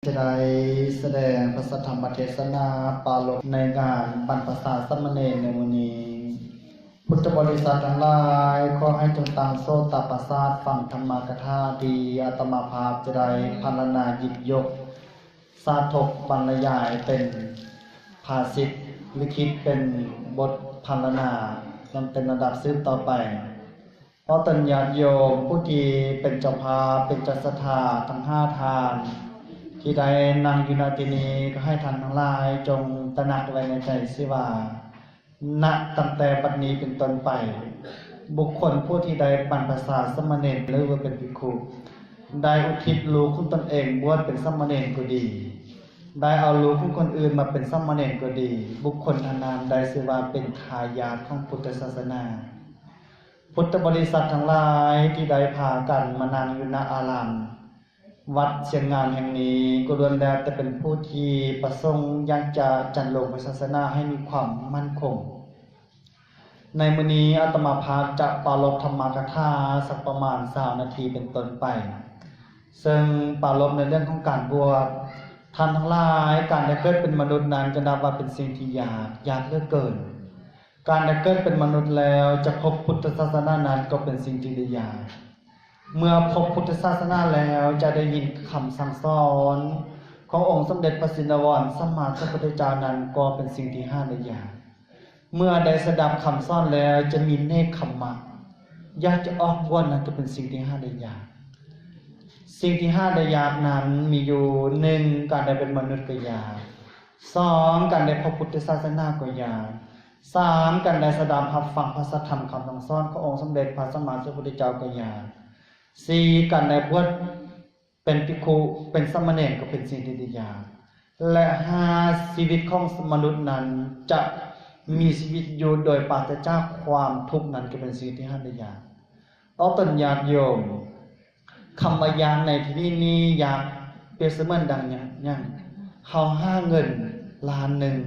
ຈະໄດ້ສະແດງພະສັດທຳມະເທສະນາປາລົບໃນງານບັນພະຊາສາມະເນນໃນມື້ນີ້. ພຸດທະບໍລິສັດທັງຫຼາຍ, ຂໍໃຫ້ຈົ່ງຕັ້ງໂສຕປະສາດຟັງທຳມະກະຖາທີ່ອາດຕະມາພາບຈະໄດ້ພັນລະນາຢິບຍົກ ສາທົບບັນລະຍາຍເປັນພາສິດ ລິຂິດເປັນບົດພັນລະນາ ນຳເປັນລຳດັບສືບຕໍ່ໄປ. ຂໍເຊີນຍາດໂຍມຜູ້ທີ່ເປັນເຈົ້າພາບ ເປັນເຈົ້າສັດທາທັງຫ້າທ່ານ ທີ່ໄດ້ນັ່ງຢູ່ ນະ ທີ່ນີ້ ກໍໃຫ້ທ່ານທັງຫຼາຍຈົ່ງຕະໜັກໄວ້ໃນໃຈເສຍວ່າ ນະ ຕັ້ງແຕ່ບັດນີ້ເປັນຕົ້ນໄປ ບຸກຄົນຜູ້ທີ່ໄດ້ບັນພະຊາສາມະເນນ ຫຼືວ່າເປັນພິກຂຸ ໄດ້ອຸທິດລູກຂອງຕົນເອງບວດເປັນສາມະເນນກໍດີ, ໄດ້ເອົາລູກຂອງຄົນອື່ນມາເປັນສາມະເນນກໍດີ, ບຸກຄົນນັ້ນນັ້ນໄດ້ຊື່ວ່າເປັນທາຍາດຂອງພຸດທະສາສະໜາ. ພຸດທະບໍລິສັດທັງຫຼາຍທີ່ໄດ້ພາກັນມານັ່ງຢູ່ ນະ ອາລາມວັດຊຽງງາມແຫ່ງນີ້ ກໍລ້ວນແລ້ວແຕ່ເປັນຜູ້ທີ່ປະສົງຢາກຈະຈັນລົງພະສາສະໜາໃຫ້ມີຄວາມໝັ້ນຄົງ. ໃນມື້ນີ້ອາດຕະມາພາບຈະປາລົບທຳມະກະຖາສັກປະມານຊາວນາທີເປັນຕົ້ນໄປ ເຊິ່ງປາລົບໃນເລື່ອງຂອງການບວດ. ທ່ານທັງຫຼາຍ, ການໄດ້ເກີດເປັນມະນຸດນັ້ນ ຈະນັບວ່າເປັນສິ່ງທີ່ຍາກ, ຍາກເຫຼືອເກີນ. ການໄດ້ເກີດເປັນມະນຸດແລ້ວຈະພົບພຸດທະສາສະໜານັ້ນກໍເປັນສິ່ງທີ່ໄດ້ຍາກ. ເມື່ອພົບພຸດທະສາສະໜາແລ້ວ ຈະໄດ້ຍິນຄຳສັ່ງສອນຂອງອົງສົມເດັດພະຊິນນະວອນສຳມາສຳພຸດທະເຈົ້ານັ້ນກໍເປັນສິ່ງທີ່ຫາໄດ້ຍາກ. ເມື່ອໄດ້ສະດັບຄຳສອນແລ້ວຈະມີເນກຂະມະ, ຢາກຈະອອກບວດນັ້ນກໍເປັນສິ່ງທີ່ຫາໄດ້ຍາກ. ສິ່ງທີ່ຫາໄດ້ຍາກນັ້ນມີຢູ່ ໜຶ່ງ ການໄດ້ເປັນມະນຸດກໍຍາກ, ສອງ ການໄດ້ພົບພຸດທະສາສະໜາກໍຍາກ, ສາມ ການໄດ້ສະດັບຮັບຟັງພະສັດທຳຄຳສັ່ງສອນຂອງອົງສົມເດັດພະສຳມາສຳພຸດທະເຈົ້າກໍຍາກ, ສີ່ ການໄດ້ບວດເປັນພິກຂຸ ເປັນສາມະເນນກໍເປັນສິ່ງທີ່ໄດ້ຍາກ ແລະ ຫ້າ ຊີວິດຂອງມະນຸດນັ້ນຈະມີຊີວິດຢູ່ໂດຍປາສະຈາກຄວາມທຸກນັ້ນກໍເປັນສິ່ງທີ່ຫາໄດ້ຍາກ. ອອກຕົນຍາດໂຍມ, ຄຳວ່າຢາກໃນທີ່ນີ້ນີ້ ຢາກປຽບສະເໝືອນດັ່ງຫຍັງ? ເຮົາຫາເງິນລ້ານໜຶ່ງ,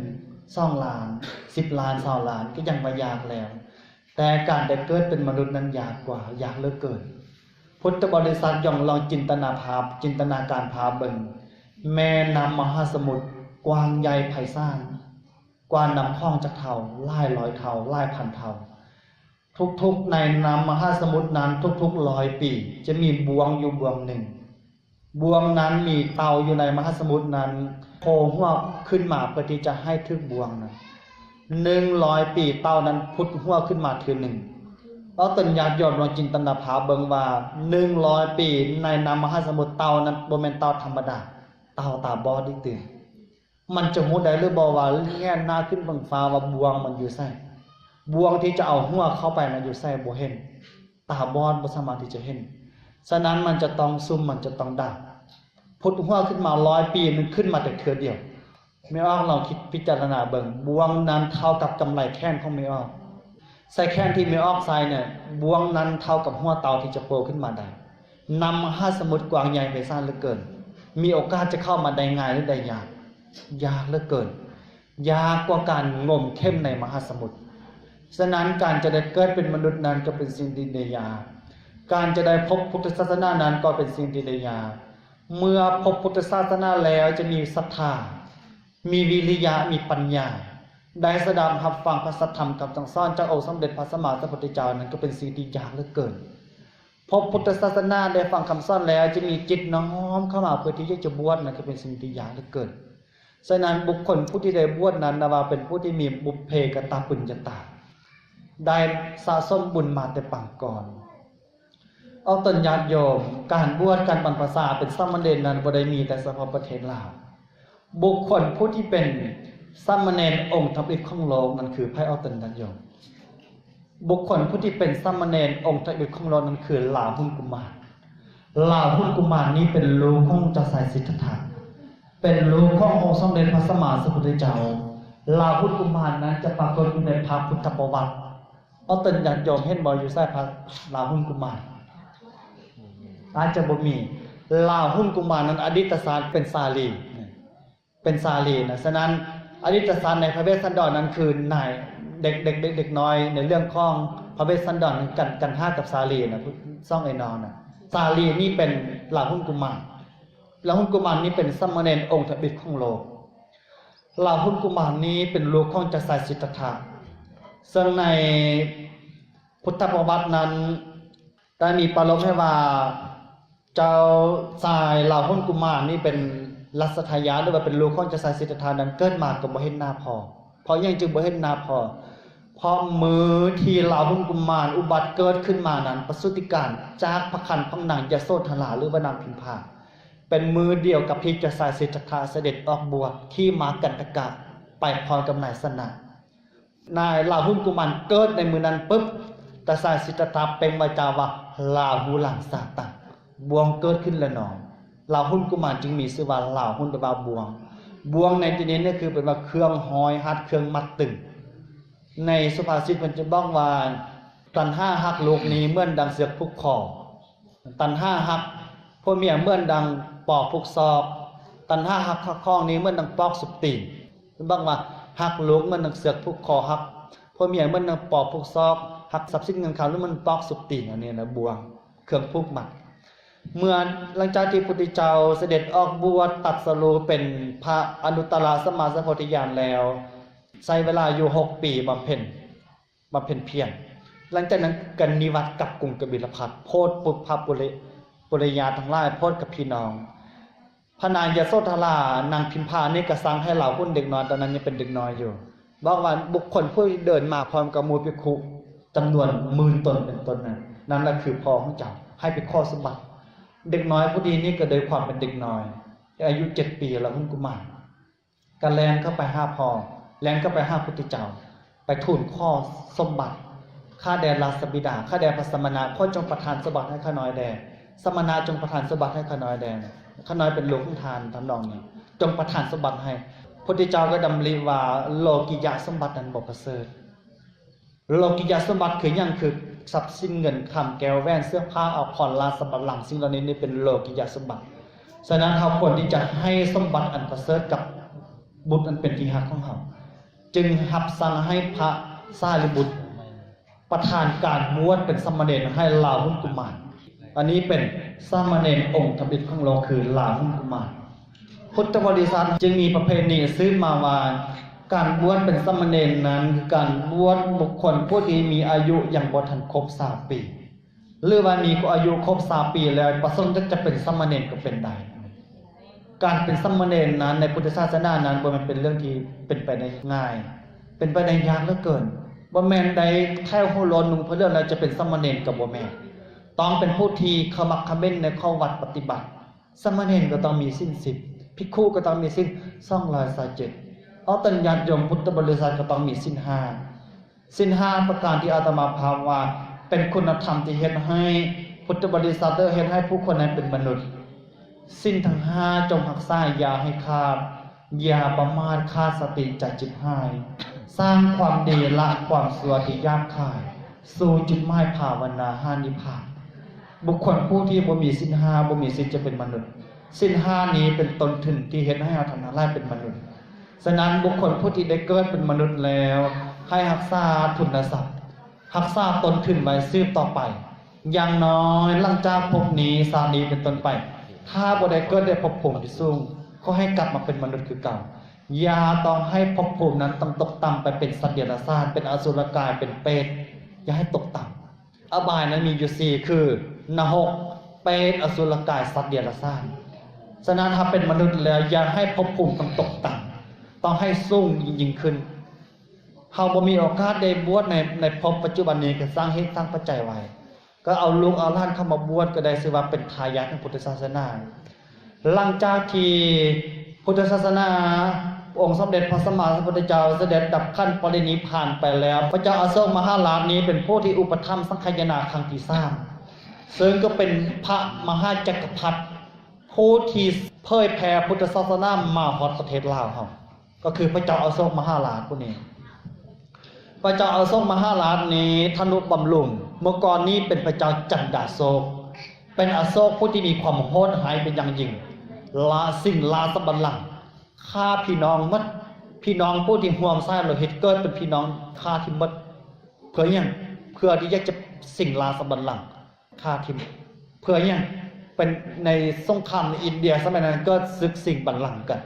ສອງລ້ານ, ສິບລ້ານ, ຊາວລ້ານ ກໍຍັງວ່າຢາກແລ້ວ, ແຕ່ການໄດ້ເກີດເປັນມະນຸດນັ້ນຍາກກວ່າ, ຍາກເຫຼືອເກີນ. ພຸດທະບໍລິສັດຈົ່ງລອງຈິນຕະນາພາບ, ຈິນຕະນາການພາບເບິ່ງ, ແມ່ນ້ຳມະຫາສະໝຸດກວ້າງໃຫຍ່ໄພສານກວ່ານ້ຳຂອງຈັກເທົ່າ, ຫຼາຍຮ້ອຍເທົ່າ, ຫຼາຍພັນເທົ່າ. ທຸກໆ ໃນນ້ຳມະຫາສະໝຸດນັ້ນ ທຸກໆ ຮ້ອຍປີ ຈະມີບ່ວງຢູ່ບ່ວງໜຶ່ງ. ບ່ວງນັ້ນມີເຕົ່າຢູ່ໃນມະຫາສະໝຸດນັ້ນໂຜ່ຫົວຂຶ້ນມາເພື່ອທີ່ຈະໃຫ້ຖືກບ່ວງນັ້ນ. ໜຶ່ງຮ້ອຍປີເຕົ່ານັ້ນຜຸດຫົວຂຶ້ນມາເທື່ອໜຶ່ງ. ອອກຕົນຍາດໂຍມລອງຈິນຕະນາພາບເບິ່ງວ່າ ໜຶ່ງຮ້ອຍປີໃນນ້ຳມະຫາສະໝຸດ ເຕົ່ານັ້ນບໍ່ແມ່ນເຕົ່າທຳມະດາ, ເຕົ່າຕາບອດອີກຕື່ມ. ມັນຈະຮູ້ໄດ້ຫຼືບໍ່ວ່າແງນໜ້າຂຶ້ນເບິ່ງຟ້າວ່າບ່ວງມັນຢູ່ໃສ? ບ່ວງທີ່ຈະເອົາຫົວເຂົ້າໄປນະຢູ່ໃສ? ບໍ່ເຫັນ. ຕາບອດບໍ່ສາມາດທີ່ຈະເຫັນ. ສະນັ້ນມັນຈະຕ້ອງຊຸ່ມ, ມັນຈະຕ້ອງດຳ. ຜຸດຫົວຂຶ້ນມາຮ້ອຍປີ ມັນຂຶ້ນມາແຕ່ເທື່ອດຽວ. ແມ່ອອກລອງຄິດພິຈາລະນາເບິ່ງ, ບ່ວງນັ້ນເທົ່າກັບກຳໄລແຂນຂອງແມ່ອອກ. ໃສ່ແຂນທີ່ແມ່ອອກໃສ່ນີ້, ບ່ວງນັ້ນເທົ່າກັບຫົວເຕົ່າທີ່ຈະໂຜ່ຂຶ້ນມາໄດ້. ນ້ຳມະຫາສະໝຸດກວ້າງໃຫຍ່ໄພສານເຫຼືອເກີນ, ມີໂອກາດຈະເຂົ້າມາໄດ້ງ່າຍຫຼືໄດ້ຍາກ? ຍາກເຫຼືອເກີນ, ຍາກກວ່າການງົມເຂັມໃນມະຫາສະໝຸດ. ສະນັ້ນ ການຈະໄດ້ເກີດເປັນມະນຸດນັ້ນກໍເປັນສິ່ງທີ່ໄດ້ຍາກ, ການຈະໄດ້ພົບພຸດທະສາສະໜານັ້ນກໍເປັນສິ່ງທີ່ໄດ້ຍາກ. ເມື່ອພົບພຸດທະສາສະໜາແລ້ວຈະມີສັດທາ, ມີວິລິຍະ, ມີປັນຍາ, ໄດ້ສະດັບຮັບຟັງພະສັດທຳຄຳສັ່ງສອນຈາກອົງສົມເດັດພະສຳມາສຳພຸດທະເຈົ້ານັ້ນກໍເປັນສິ່ງທີ່ຍາກເຫຼືອເກີນ. ພົບພຸດທະສາສະໜາ ໄດ້ຟັງຄຳສອນແລ້ວ ຈະມີຈິດນ້ອມເຂົ້າມາເພື່ອທີ່ຢາກຈະບວດ ນັ້ນກໍເປັນສິ່ງທີ່ຍາກເຫຼືອເກີນ. ສະນັ້ນ ບຸກຄົນຜູ້ທີ່ໄດ້ບວດນັ້ນ ນັບວ່າເປັນຜູ້ທີ່ມີບຸບເພກະຕະປຸນຍະຕາ, ໄດ້ສະສົມບຸນມາແຕ່ປາງກ່ອນ. ອອກຕົນຍາດໂຍມ, ການບວດ ການບັນພະຊາເປັນສາມະເນນນັ້ນ ບໍ່ໄດ້ມີແຕ່ສະເພາະປະເທດລາວ. ບຸກຄົນຜູ້ທີ່ເປັນສາມະເນນອົງທຳອິດຂອງໂລກນັ້ນຄືໃຜ ອອກຕົນຍາດໂຍມ? ບຸກຄົນຜູ້ທີ່ເປັນສາມະເນນອົງທຳອິດຂອງໂລກນັ້ນຄືລາຫຸນກຸມານ. ລາຫຸນກຸມານນີ້ເປັນລູກຂອງເຈົ້າຊາຍສິດທັດຖະ, ເປັນລູກຂອງອົງສົມເດັດພະສຳມາສຳພຸດທະເຈົ້າ. ລາຫຸນກຸມານນັ້ນຈະປາກົດຢູ່ໃນພະພຸດທະປະຫວັດ. ອອກຕົນຍາດໂຍມເຫັນບໍ່ ຢູ່ໃສພະລາຫຸນກຸມານ? ອາດຈະບໍ່ມີ. ລາຫຸນກຸມານນັ້ນອະດີດຕະຊາດເປັນສາລີ. ເປັນສາລີນະ. ສະນັ້ນ ອະດີດຕະຊາດໃນພະເວດສັນດອນນັ້ນຄືນາຍ ເດັກ ເດັກ ເດັກ ເດັກນ້ອຍໃນເລື່ອງຂອງພະເວດສັນດອນນັ້ນ ກັນ ກັນຫາກັບສາລີນະ ສອງໄອ້ນ້ອງນະ. ສາລີນີ້ເປັນລາຫຸນກຸມານ. ລາຫຸນກຸມານນີ້ເປັນສາມະເນນອົງທຳອິດຂອງໂລກ. ລາຫຸນກຸມານນີ້ເປັນລູກຂອງເຈົ້າຊາຍສິດທັດຖະ ເຊິ່ງໃນພຸດທະປະວັດນັ້ນ ໄດ້ມີປາລົມໃຫ້ວ່າ ເຈົ້າຊາຍລາຫຸນກຸມານນີ້ເປັນລັດຊະທາຍາດ ຫຼືວ່າເປັນລູກຂອງເຈົ້າຊາຍສິດທັດຖະນັ້ນ ເກີດມາກໍບໍ່ເຫັນໜ້າພໍ່. ເພາະຫຍັງຈຶ່ງບໍ່ເຫັນໜ້າພໍ່? ເພາະມື້ທີ່ລາຫຸນກຸມານອຸບັດເກີດຂຶ້ນມານັ້ນ ປະສູຕິການຈາກພະຄັນຂອງນາງຢະໂສທະລາ ຫຼືວ່ານາງພິມພາ ເປັນມື້ດຽວກັບທີ່ເຈົ້າຊາຍສິດທັດຖະສະເດັດອອກບວດ ຂີ່ມ້າກັນທະກະ ໄປພ້ອມກັບນາຍຊະນະ. ນາຍລາຫຸນກຸມານເກີດໃນມື້ນັ້ນປຶບ ເຈົ້າຊາຍສິດທັດຖະເປັ່ງວາຈາວ່າ ລາຫູລັງສາຕັງ ບ່ວງເກີດຂຶ້ນແລ້ວໜໍ. ລາຫຸນກຸມານຈຶ່ງມີຊື່ວ່າລາຫຸນ ແປວ່າບ່ວງ. ບ່ວງໃນທີ່ນີ້ນີ້ຄືແປວ່າເຄື່ອງຮ້ອຍຮັດ ເຄື່ອງມັດຕຶງ. ໃນສຸພາສິດເພິ່ນຈະບອກວ່າ ຕັນຫາຮັກລູກນີ້ເໝືອນດັ່ງເຊືອກຜູກຄໍ. ຕັນຫາຮັກຜົວເມຍເໝືອນດັ່ງປອກຜູກຊອກ. ຕັນຫາຮັກເຂົ້າຂອງນີ້ເໝືອນດັ່ງປອກຊຸບຕີນ. ບອກວ່າຮັກລູກເໝືອນດັ່ງເຊືອກຜູກຄໍ, ຮັກຜົວເມຍເໝືອນດັ່ງປອກຜູກຊອກ, ຮັກຊັບສິນເງິນຄຳເໝືອນປອກຊຸບຕີນ. ອັນນີ້ນະບ່ວງ ເຄື່ອງຜູກມັດ. ເມື່ອຫຼັງຈາກທີ່ພຸດທະເຈົ້າສະເດັດອອກບວດຕັດສະຮູ້ເປັນພະອະນຸດຕະລະສຳມາສຳໂພທິຍານແລ້ວ ໃຊ້ເວລາຢູ່ຫົກປີບຳເພັນ ບຳເພັນພຽນ. ຫຼັງຈາກນັ້ນກໍນິວັດກັບກຸງກະບິລະພັດ ໂພດປຸບພະປຸລິ ປຸລິຍາທັງຫຼາຍ ໂພດກັບພີ່ນ້ອງ. ພະນາງຢະໂສທະລາ ນາງພິມພານີ້ກໍສັ່ງໃຫ້ລາຫຸນເດັກນ້ອຍ ຕອນນັ້ນຍັງເປັນເດັກນ້ອຍຢູ່ ບອກວ່າບຸກຄົນຜູ້ເດີນມາພ້ອມກັບໝູ່ພິກຂຸຈຳນວນໝື່ນຕົນເປັນຕົ້ນນັ້ນ ນັ້ນລະຄືພໍ່ຂອງເຈົ້າ ໃຫ້ໄປຂໍສົມບັດ. ເດັກນ້ອຍຜູ້ນີ້ນີ້ກໍໂດຍຄວາມເປັນເດັກນ້ອຍ ອາຍຸເຈັດປີ ລາຫຸນກຸມານ ກໍແລ່ນເຂົ້າໄປຫາພໍ່ ແລ່ນເຂົ້າໄປຫາພຸດທະເຈົ້າ ໄປທູນຂໍສົມບັດ ຂ້າແດ່ລາຊະບິດາ ຂ້າແດ່ພະສະມະນະ ຂໍຈົ່ງປະທານສົມບັດໃຫ້ຂ້ານ້ອຍແດ່ ສະມະນະຈົ່ງປະທານສົມບັດໃຫ້ຂ້ານ້ອຍແດ່ ຂ້ານ້ອຍເປັນລູກຂອງທ່ານ ທຳນອງນີ້ ຈົ່ງປະທານສົມບັດໃຫ້. ພຸດທະເຈົ້າກໍດຳລິວ່າ ໂລກິຍະສົມບັດນັ້ນບໍ່ປະເສີດ. ໂລກິຍະສົມບັດຄືຫຍັງ? ຄືຊັບສິນເງິນຄຳ ແກ້ວແຫວນ ເສື້ອຜ້າອາພອນ ລາຊະບັນລັງ ສິ່ງເຫຼົ່ານີ້ນີ້ເປັນໂລກິຍະສົມບັດ. ສະນັ້ນເຮົາຄວນທີ່ຈະໃຫ້ສົມບັດອັນປະເສີດກັບບຸດອັນເປັນທີ່ຮັກຂອງເຮົາ. ຈຶ່ງຮັບສັ່ງໃຫ້ພະສາລີບຸດປະທານການບວດເປັນສາມະເນນໃຫ້ລາຫຸນກຸມານ. ອັນນີ້ເປັນສາມະເນນອົງທຳອິດຂອງໂລກ ຄືລາຫຸນກຸມານ. ພຸດທະບໍລິສັດຈຶ່ງມີປະເພນີສືບມາວ່າ ການບວດເປັນສາມະເນນນັ້ນ ຄືການບວດບຸກຄົນຜູ້ທີ່ມີອາຍຸຍັງບໍ່ທັນຄົບຊາວປີ ຫຼືວ່າມີອາຍຸຄົບຊາວປີແລ້ວ ປະສົງຈະເປັນສາມະເນນກໍເປັນໄດ້. ການເປັນສາມະເນນນັ້ນ ໃນພຸດທະສາສະໜານັ້ນ ບໍ່ແມ່ນເປັນເລື່ອງທີ່ເປັນໄປໄດ້ງ່າຍ, ເປັນໄປໄດ້ຍາກເຫຼືອເກີນ. ບໍ່ແມ່ນໄດ້ໄຖຫົວໂລ້ນ ນຸ່ງຜ້າເຫຼື້ອງແລ້ວຈະເປັນສາມະເນນ ກໍບໍ່ແມ່ນ. ຕ້ອງເປັນຜູ້ທີ່ຂະໝັກຂະເໝັນໃນຂໍ້ວັດປະຕິບັດ. ສາມະເນນກໍຕ້ອງມີສິນສິບ, ພິກຂຸກໍຕ້ອງມີສິນສອງຮ້ອຍຊາວເຈັດ, ອອກຕົນຍາດໂຍມພຸດທະບໍລິສັດກໍຕ້ອງມີສິນຫ້າ. ສິນຫ້າປະການທີ່ອາດຕະມາພາບວ່າເປັນຄຸນນະທຳທີ່ເຮັດໃຫ້ພຸດທະບໍລິສັດ ແລະ ເຮັດໃຫ້ຜູ້ຄົນນັ້ນເປັນມະນຸດ. ສິນທັງຫ້າຈົ່ງຮັກສາຢ່າໃຫ້ຂາດ, ຢ່າປະໝາດຂາດສະຕິຈະຈິບຫາຍ, ສ້າງຄວາມດີ ລະຄວາມຊົ່ວທີ່ຫຍາບຄາຍ, ສູ່ຈຸດໝາຍພາວະນາຫານິບພານ. ບຸກຄົນຜູ້ທີ່ບໍ່ມີສິນຫ້າ ບໍ່ມີສິດຈະເປັນມະນຸດ. ສິນຫ້ານີ້ເປັນຕົ້ນທຶນທີ່ເຮັດໃຫ້ເຮົາທັງຫຼາຍເປັນມະນຸດ. ສະນັ້ນ ບຸກຄົນຜູ້ທີ່ໄດ້ເກີດເປັນມະນຸດແລ້ວ ໃຫ້ຮັກສາທຶນນະຊັບ, ຮັກສາຕົ້ນທຶນໄວ້ສືບຕໍ່ໄປ. ຢ່າງນ້ອຍຫຼັງຈາກພົບນີ້ ຊາດນີ້ເປັນຕົ້ນໄປ, ຖ້າບໍ່ໄດ້ເກີດໃນພົບພູມທີ່ສູງ, ຂໍໃຫ້ກັບມາເປັນມະນຸດຄືເກົ່າ. ຢ່າຕ້ອງໃຫ້ພົບພູມນັ້ນຕ້ອງຕົກຕ່ຳໄປເປັນສັດເດຍລະສານ, ເປັນອະສຸລະກາຍ, ເປັນເປດ, ຢ່າໃຫ້ຕົກຕ່ຳ. ອະບາຍນັ້ນມີຢູ່ສີ່ ຄື ນະຮົກ, ເປດ, ອະສຸລະກາຍ, ສັດເດຍລະສານ. ສະນັ້ນ ຖ້າເປັນມະນຸດແລ້ວ ຢ່າໃຫ້ພົບພູມຕ້ອງຕົກຕ່ຳ, ຕ້ອງໃຫ້ສູງຍິ່ງໆຂຶ້ນ. ເຮົາບໍ່ມີໂອກາດໄດ້ບວດໃນ ໃນພົບປັດຈຸບັນນີ້ ກໍສ້າງເຫດສ້າງປັດໄຈໄວ້, ກໍເອົາລູກເອົາຫຼານເຂົ້າມາບວດ ກໍໄດ້ຊື່ວ່າເປັນທາຍາດຂອງພຸດທະສາສະໜາ. ຫຼັງຈາກທີ່ພຸດທະສາສະໜາ ອົງສົມເດັດພະສຳມາສຳພຸດທະເຈົ້າສະເດັດດັບຂັນປະລິນິບພານໄປແລ້ວ, ພະເຈົ້າອະໂສກມະຫາລາດນີ້ເປັນຜູ້ທີ່ອຸປະຖຳສັງຄາຍະນາຄັ້ງທີສາມ, ເຊິ່ງກໍເປັນພະມະຫາຈັກກະພັດຜູ້ທີ່ເຜີຍແຜ່ພຸດທະສາສະໜາມາຮອດປະເທດລາວເຮົາ, ກໍຄືພະເຈົ້າອະໂສກມະຫາລາດຜູ້ນີ້. ພະເຈົ້າອະໂສກມະຫາລາດນີ້ທະນຸບຳລຸງ, ເມື່ອກ່ອນນີ້ເປັນພະເຈົ້າຈັນດາໂສກ, ເປັນອະໂສກຜູ້ທີ່ມີຄວາມໂຫດຮ້າຍເປັນຢ່າງຍິ່ງ, ລາຊິງລາຊະບັນລັງ, ຂ້າພີ່ນ້ອງໝົດ, ພີ່ນ້ອງຜູ້ທີ່ຮ່ວມສາຍໂລຫິດເກີດເປັນພີ່ນ້ອງຂ້າຖິ້ມໝົດ. ເພື່ອຫຍັງ? ເພື່ອທີ່ຢາກຈະຊິງລາຊະບັນລັງ, ຂ້າຖິ້ມ. ເພື່ອຫຍັງ? ໄປ ໃນສົງຄາມໃນອິນເດຍສະໄໝນັ້ນເກີດສຶກຊິງບັນລັງກັນ.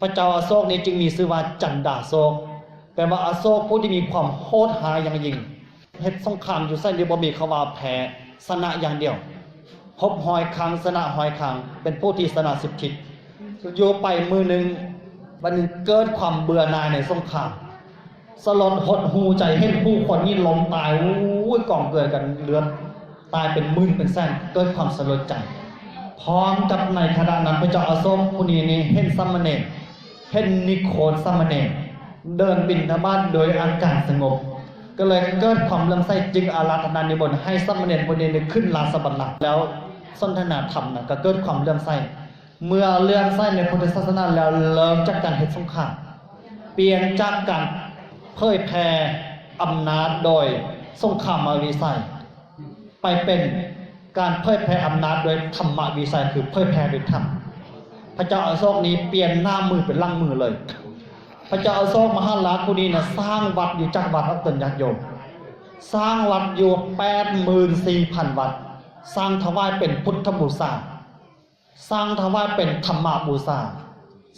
ພະເຈົ້າອະໂສກນີ້ຈຶ່ງມີຊື່ວ່າຈັນດາໂສກ ແປວ່າອະໂສກຜູ້ທີ່ມີຄວາມໂຫດຮ້າຍຢ່າງຍິ່ງ. ເຮັດສົງຄາມຢູ່ໃສນີ້ບໍ່ມີຄຳວ່າແພ້ ຊະນະຢ່າງດຽວ. ຮົບຮ້ອຍຄັ້ງ ຊະນະຮ້ອຍຄັ້ງ ເປັນຜູ້ທີ່ຊະນະສິບທິດ. ຢູ່ໄປມື້ໜຶ່ງ ວັນໜຶ່ງເກີດຄວາມເບື່ອໜ່າຍໃນສົງຄາມ. ສະຫຼົດຫົດຫູ່ໃຈ ເຫັນຜູ້ຄົນນີ້ລົ້ມຕາຍ ໂອ້ຍ ກອງເກືອຍກັນ ເລືອດຕາຍເປັນໝື່ນເປັນແສນ ເກີດຄວາມສະຫຼົດໃຈ. ພ້ອມກັບໃນຂະນະນັ້ນ ພະເຈົ້າອະໂສກຜູ້ນີ້ນີ້ເຫັນສາມະເນນ ເຫັນນິໂຄນສາມະເນນເດີນບິນທະບາດໂດຍອາການສະຫງົບ ກໍເລີຍເກີດຄວາມເຫຼື້ອມໃສ ຈຶ່ງອາລາທະນານິມົນໃຫ້ສາມະເນນຜູ້ນີ້ນີ້ຂຶ້ນລາຊະບັນລັງ ແລ້ວສົນທະນາທຳນະ ກໍເກີດຄວາມເຫຼື້ອມໃສ. ເມື່ອເຫຼື້ອມໃສໃນພຸດທະສາສະໜາແລ້ວ ເລີກຈາກການເຮັດສົງຄາມ ປ່ຽນຈາກການເຜີຍແຜ່ອຳນາດໂດຍສົງຄາມມະວິໄສ ໄປເປັນການເຜີຍແຜ່ອຳນາດໂດຍທຳມະວິໄສ ຄືເຜີຍແຜ່ໂດຍທຳ. ພະເຈົ້າອະໂສກນີ້ປ່ຽນໜ້າມືເປັນຫຼັງມືເລີຍ. ພະເຈົ້າອະໂສກມະຫາລາດຜູ້ນີ້ນະ ສ້າງວັດຢູ່ຈັກວັດອອກຕົນຍາດໂຍມ ສ້າງວັດຢູ່ແປດໝື່ນສີ່ພັນວັດ ສ້າງຖວາຍເປັນພຸດທະບູຊາ ສ້າງຖວາຍເປັນທຳມະບູຊາ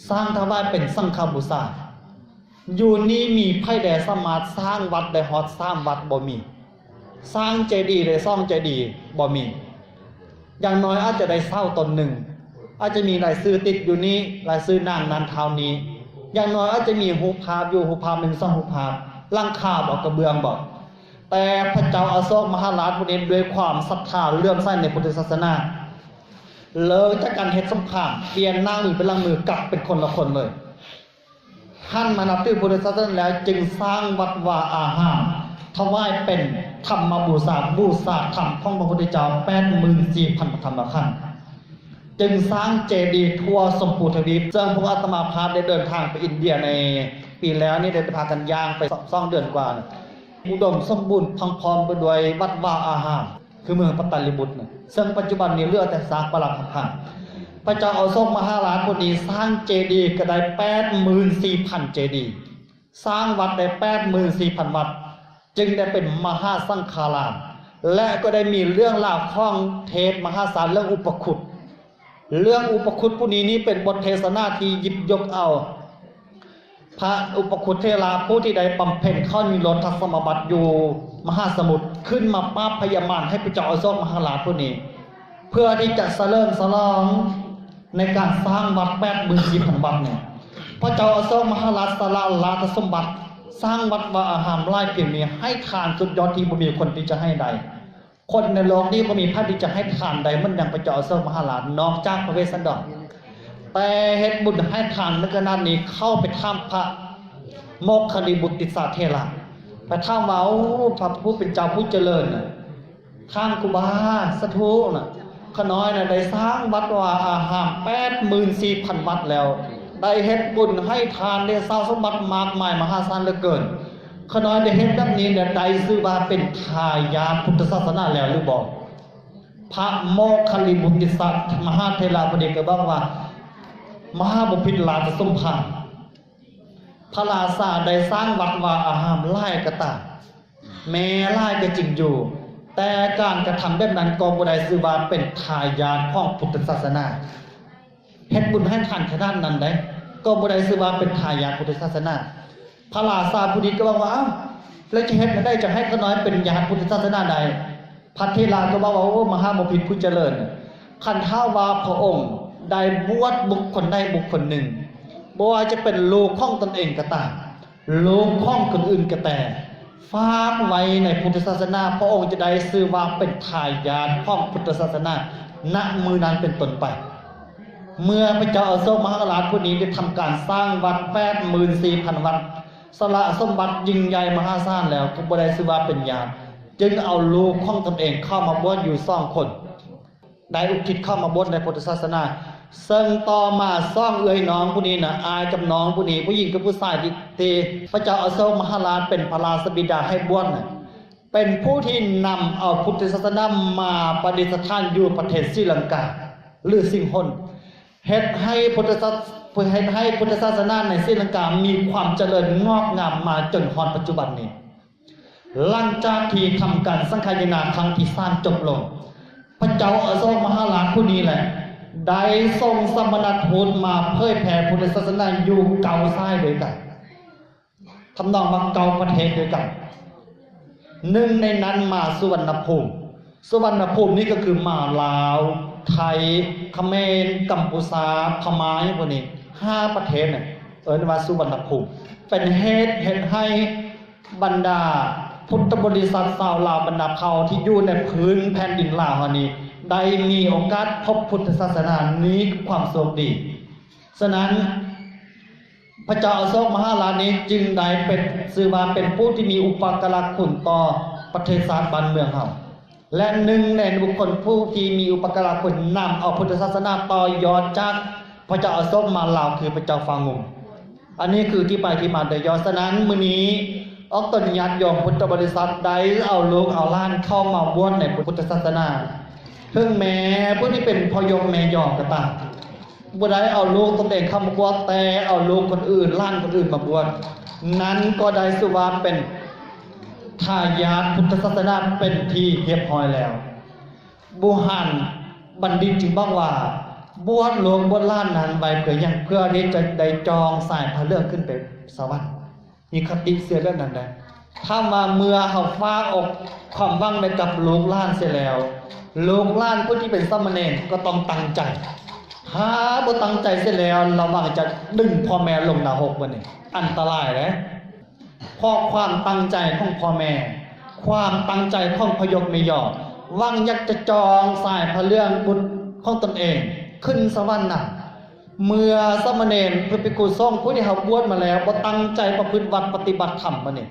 ສ້າງຖວາຍເປັນສັງຄະບູຊາ. ຢູ່ນີ້ມີໃຜແດ່ສາມາດສ້າງວັດໄດ້ຮອດສາມວັດ? ບໍ່ມີ. ສ້າງເຈດີໄດ້ສອງເຈດີ? ບໍ່ມີ. ຢ່າງໜ້ອຍອາດຈະໄດ້ເສົາຕົ້ນໜຶ່ງ ອາດຈະມີລາຍຊື່ຕິດຢູ່ນີ້ ລາຍຊື່ນາງນັ້ນທ້າວນີ້ ຢ່າງໜ້ອຍອາດຈະມີຮູບພາບຢູ່ ຮູບພາບໜຶ່ງສອງຮູບພາບ ຫຼັງຄາບໍ ກະເບື້ອງບໍ. ແຕ່ພະເຈົ້າອະໂສກມະຫາລາດຜູ້ນີ້ ດ້ວຍຄວາມສັດທາເຫຼື້ອມໃສໃນພຸດທະສາສະໜາ ເລີກຈາກການເຮັດສົງຄາມ ປ່ຽນໜ້າມືເປັນຫຼັງມື ກັບເປັນຄົນລະຄົນເລີຍ. ຫັນມານັບຖືພຸດທະສາສະໜາແລ້ວ ຈຶ່ງສ້າງວັດວາອາຮາມ ຖວາຍເປັນທຳມະບູຊາ ບູຊາທຳຂອງພະພຸດທະເຈົ້າ ແປດໝື່ນສີ່ພັນພະທຳມະຂັນ ຈຶ່ງສ້າງເຈດີທົ່ວຊົມພູທະວີບ ເຊິ່ງພວກອາດຕະມາພາບໄດ້ເດີນທາງໄປອິນເດຍໃນປີແລ້ວນີ້ ໄດ້ພາກັນຍ່າງໄປສອງເດືອນກວ່າ ອຸດົມສົມບູນພັງພ້ອມໄປດ້ວຍວັດວາອາຮາມ ຄືເມືອງປະຕາລິບຸດນະ ເຊິ່ງປັດຈຸບັນນີ້ເຫຼືອແຕ່ຊາກປະຫຼັກຫັກພັງ. ພະເຈົ້າອະໂສກມະຫາລາດຜູ້ນີ້ສ້າງເຈດີກໍໄດ້ແປດໝື່ນສີ່ພັນເຈດີ ສ້າງວັດໄດ້ແປດໝື່ນສີ່ພັນວັດ ຈຶ່ງໄດ້ເປັນມະຫາສັງຄາລາມ ແລະ ກໍໄດ້ມີເລື່ອງລາວຂອງເທບມະຫາສານເລື່ອງອຸປະຄຸດ. ເລື່ອງອຸປະຄຸດຜູ້ນີ້ນີ້ເປັນບົດເທສະນາທີ່ຫຍິບຍົກເອົາ ພະອຸປະຄຸດເຖລະຜູ້ທີ່ໄດ້ບຳເພັນເຂົານິໂຣທະສະມາບັດຢູ່ມະຫາສະໝຸດ ຂຶ້ນມາປາບພະຍາມານໃຫ້ພະເຈົ້າອະໂສກມະຫາລາດຜູ້ນີ້ ເພື່ອທີ່ຈະສະເຫຼີມສະຫຼອງໃນການສ້າງວັດແປດໝື່ນສີ່ພັນວັດນີ້. ພະເຈົ້າອະໂສກມະຫາລາດສະຫຼະລາຊະສົມບັດ ສ້າງວັດວາອາຮາມຫຼາຍພຽງນີ້ ໃຫ້ທານສຸດຍອດທີ່ບໍ່ມີຄົນທີ່ຈະໃຫ້ໄດ້. ຄົນໃນໂລກນີ້ບໍ່ມີໃຜທີ່ຈະໃຫ້ທານໄດ້ເໝືອນດັ່ງພະເຈົ້າອະໂສກມະຫາລາດ ນອກຈາກພະເວດສັນດອນ. ແຕ່ເຮັດບຸນໃຫ້ທານເຖິງຂະໜາດນີ້ ເຂົ້າໄປຖາມພະໂມກຄະລິບຸດຕິສະເຖລະ ໄປຖາມວ່າ ໂອ້ ພະຜູ້ເປັນເຈົ້າຜູ້ຈະເລີນນະ ທ່ານຄູບາ ສາທຸນະ ຂ້ານ້ອຍນະໄດ້ສ້າງວັດວາອາຮາມແປດໝື່ນສີ່ພັນວັດແລ້ວ ໄດ້ເຮັດບຸນໃຫ້ທານ ໄດ້ສ້າງສົມບັດມາກມາຍມະຫາສານເຫຼືອເກີນ. ຂ້ານ້ອຍໄດ້ເຮັດແບບນີ້ແລ້ວ ໄດ້ຊື່ວ່າເປັນທາຍາດພຸດທະສາສະໜາແລ້ວຫຼືບໍ່? ພະໂມກຄະລິບຸດຕິສະມະຫາເຖລະຜູ້ນີ້ກໍບອກວ່າ ມະຫາບໍພິດລາຊະສົມພານ ພະລາຊາໄດ້ສ້າງວັດວາອາຮາມຫຼາຍກໍຕາມ ແມ່ນຫຼາຍກໍຈິງຢູ່ ແຕ່ການກະທຳແບບນັ້ນກໍບໍ່ໄດ້ຊື່ວ່າເປັນທາຍາດຂອງພຸດທະສາສະໜາ. ເຮັດບຸນໃຫ້ທານຂະໜາດນັ້ນໃດ ກໍບໍ່ໄດ້ຊື່ວ່າເປັນທາຍາດພຸດທະສາສະໜາ. ພະລາຊາຜູ້ນີ້ກໍບອກວ່າ ອ້າວ ແລ້ວຈະເຮັດແນວໃດຈັ່ງໃຫ້ຂ້ານ້ອຍເປັນຍາດພຸດທະສາສະໜາໄດ້? ພະເຖລະກໍບອກວ່າ ໂອ້ ມະຫາບໍພິດຜູ້ຈະເລີນ ຄັນຖ້າວ່າພະອົງໄດ້ບວດບຸກຄົນໃດບຸກຄົນໜຶ່ງ ບໍ່ວ່າຈະເປັນລູກຂອງຕົນເອງກໍຕາມ ລູກຂອງຄົນອື່ນກໍແຕ່ ຝາກໄວ້ໃນພຸດທະສາສະໜາ ພະອົງຈະໄດ້ຊື່ວ່າເປັນທາຍາດຂອງພຸດທະສາສະໜາ ນະມື້ນັ້ນເປັນຕົ້ນໄປ. ເມື່ອພະເຈົ້າອະໂສກມະຫາລາດຜູ້ນີ້ໄດ້ທຳການສ້າງວັດແປດໝື່ນສີ່ພັນວັດ ສະຫຼະສົມບັດຍິ່ງໃຫຍ່ມະຫາສານແລ້ວ ກໍບໍ່ໄດ້ຊື່ວ່າເປັນຍາດ ຈຶ່ງເອົາລູກຂອງຕົນເອງເຂົ້າມາບວດຢູ່ສອງຄົນ ໄດ້ອຸທິດເຂົ້າມາບວດໃນພຸດທະສາສະໜາ. ເຊິ່ງຕໍ່ມາສອງເອື້ອຍນ້ອງຜູ້ນີ້ນະ ອ້າຍກັບນ້ອງຜູ້ນີ້ ຜູ້ຍິງກັບຜູ້ຊາຍທີ່ ທີ່ພະເຈົ້າອະໂສກມະຫາລາດເປັນພະລາຊະບິດາໃຫ້ບວດນະ ເປັນຜູ້ທີ່ນຳເອົາພຸດທະສາສະໜາມາປະດິດສະຖານຢູ່ປະເທດສີລັງກາ ຫຼື ສິງຫົນ ເຮັດໃຫ້ພຸດທະສາ ເຮັດໃຫ້ພຸດທະສາສະໜາໃນສີລັງກາມີຄວາມຈະເລີນງອກງາມມາຈົນຮອດປັດຈຸບັນນີ້. ຫຼັງຈາກທີ່ທຳການສັງຄາຍະນາຄັ້ງທີສາມຈົບລົງ ພະເຈົ້າອະໂສກມະຫາລາດຜູ້ນີ້ແຫຼະ ໄດ້ສົ່ງສະມະນະທູດມາເຜີຍແຜ່ພຸດທະສາສະໜາຢູ່ເກົ້າສາຍດ້ວຍກັນ ທຳນອງວ່າເກົ້າປະເທດດ້ວຍກັນ. ໜຶ່ງໃນນັ້ນມາສຸວັນນະພູມ. ສຸວັນນະພູມນີ້ກໍຄືມາລາວ, ໄທ, ຂະເໝນ, ກຳປູຊາ, ພະມ້າ ຫຍັງພວກນີ້ ຫ້າປະເທດນີ້ ເອີ້ນວ່າສຸວັນນະພູມ. ເປັນເຫດເຮັດໃຫ້ບັນດາພຸດທະບໍລິສັດຊາວລາວບັນດາເຜົ່າທີ່ຢູ່ໃນພື້ນແຜ່ນດິນລາວເຮົານີ້ ໄດ້ມີໂອກາດພົບພຸດທະສາສະໜາ. ນີ້ຄືຄວາມໂຊກດີ. ສະນັ້ນ ພະເຈົ້າອະໂສກມະຫາລາດນີ້ຈຶ່ງໄດ້ເປັນ ຊື່ວ່າເປັນຜູ້ທີ່ມີອຸປະກາລະຄຸນຕໍ່ປະເທດຊາດບ້ານເມືອງເຮົາ ແລະ ໜຶ່ງໃນບຸກຄົນຜູ້ທີ່ມີອຸປະກາລະຄຸນນຳເອົາພຸດທະສາສະໜາຕໍ່ຍອດຈາກພະເຈົ້າອະໂສກມາລາວ ຄືພະເຈົ້າຟ້າງຸ່ມ. ອັນນີ້ຄືທີ່ໄປທີ່ມາໂດຍຫຍໍ້. ສະນັ້ນ ມື້ນີ້ອອກຕົນຍາດໂຍມພຸດທະບໍລິສັດໄດ້ເອົາລູກເອົາຫຼານເຂົ້າມາບວດໃນພຸດທະສາສະໜາ. ເຖິງແມ້ຜູ້ທີ່ເປັນພໍ່ຍົກແມ່ຍົກກໍຕາມ ບໍ່ໄດ້ເອົາລູກຕົນເອງເຂົ້າມາບວດ, ແຕ່ເອົາລູກຄົນອື່ນ, ຫຼານຄົນອື່ນມາບວດ. ນັ້ນກໍໄດ້ຊື່ວ່າເປັນທາຍາດພຸດທະສາສະໜາເປັນທີ່ຮຽບຮ້ອຍແລ້ວ. ບູຮານບັນດິດຈຶ່ງບອກວ່າ ບວດລູກບວດຫຼານນັ້ນໄວ້ເພື່ອຫຍັງ? ເພື່ອທີ່ຈະໄດ້ຈອງສາຍພະເຫຼືອງຂຶ້ນໄປສະຫວັນ. ມີຄະຕິເຊື່ອແບບນັ້ນໄດ໋. ຖາມວ່າເມື່ອເຮົາຝາກອອກຄວາມຫວັງໄວ້ກັບລູກຫຼານເສຍແລ້ວ, ລູກຫຼານຜູ້ທີ່ເປັນສາມະເນນກໍຕ້ອງຕັ້ງໃຈ. ຖ້າບໍ່ຕັ້ງໃຈເສຍແລ້ວ, ລະວັງຈະດຶງພໍ່ແມ່ລົງນະຮົກ. ບັດນີ້ອັນຕະລາຍເດ້. ເພາະຄວາມຕັ້ງໃຈຂອງພໍ່ແມ່, ຄວາມຕັ້ງໃຈຂອງພໍ່ຍົກແມ່ຍົກ, ຫວັງຢາກຈະຈອງສາຍພະເຫຼືອງບຸດຂອງຕົນເອງຂຶ້ນສະຫວັນນຳ. ເມື່ອສາມະເນນ ຫຼື ພິກຂຸສົງຜູ້ທີ່ເຮົາບວດມາແລ້ວ ບໍ່ຕັ້ງໃຈປະພຶດວັດປະຕິບັດທຳ ບັດນີ້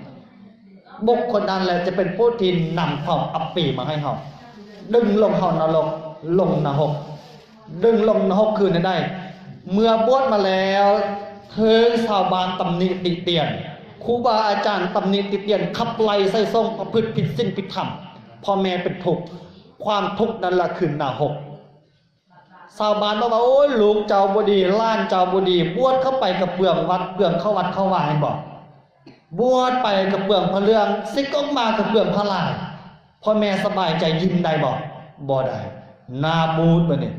ບຸກຄົນນັ້ນແຫຼະຈະເປັນຜູ້ທີ່ນຳຄວາມອັບປີມາໃຫ້ເຮົາ, ດຶງລົງເຮົານະລົກ, ລົງນະຮົກ. ດຶງລົງນະຮົກຄືແນວໃດ? ເມື່ອບວດມາແລ້ວ ຖືກຊາວບ້ານຕຳໜິຕິຕຽນ, ຄູບາອາຈານຕຳໜິຕິຕຽນ, ຂັບໄລ່ໃສ່ສົ່ງ, ປະພຶດຜິດສິນຜິດທຳ, ພໍ່ແມ່ເປັນທຸກ, ຄວາມທຸກນັ້ນລະຄືນະຮົກ. ຊາວບ້ານບອກວ່າ ໂອ້ຍ ລູກເຈົ້າບໍ່ດີ, ຫຼານເຈົ້າບໍ່ດີ, ບວດເຂົ້າໄປກໍເປືອງວັດ, ເປືອງເຂົ້າວັດເຂົ້າວາ ເຫັນບໍ່? ບວດໄປກໍເປືອງພະເຫຼືອງ, ສິກອອກມາກໍເປືອງພະລາຍ. ພໍ່ແມ່ສະບາຍໃຈ, ຍິ້ມໄດ້ບໍ່? ບໍ່ໄດ້. ໜ້າບູດບັດນີ້,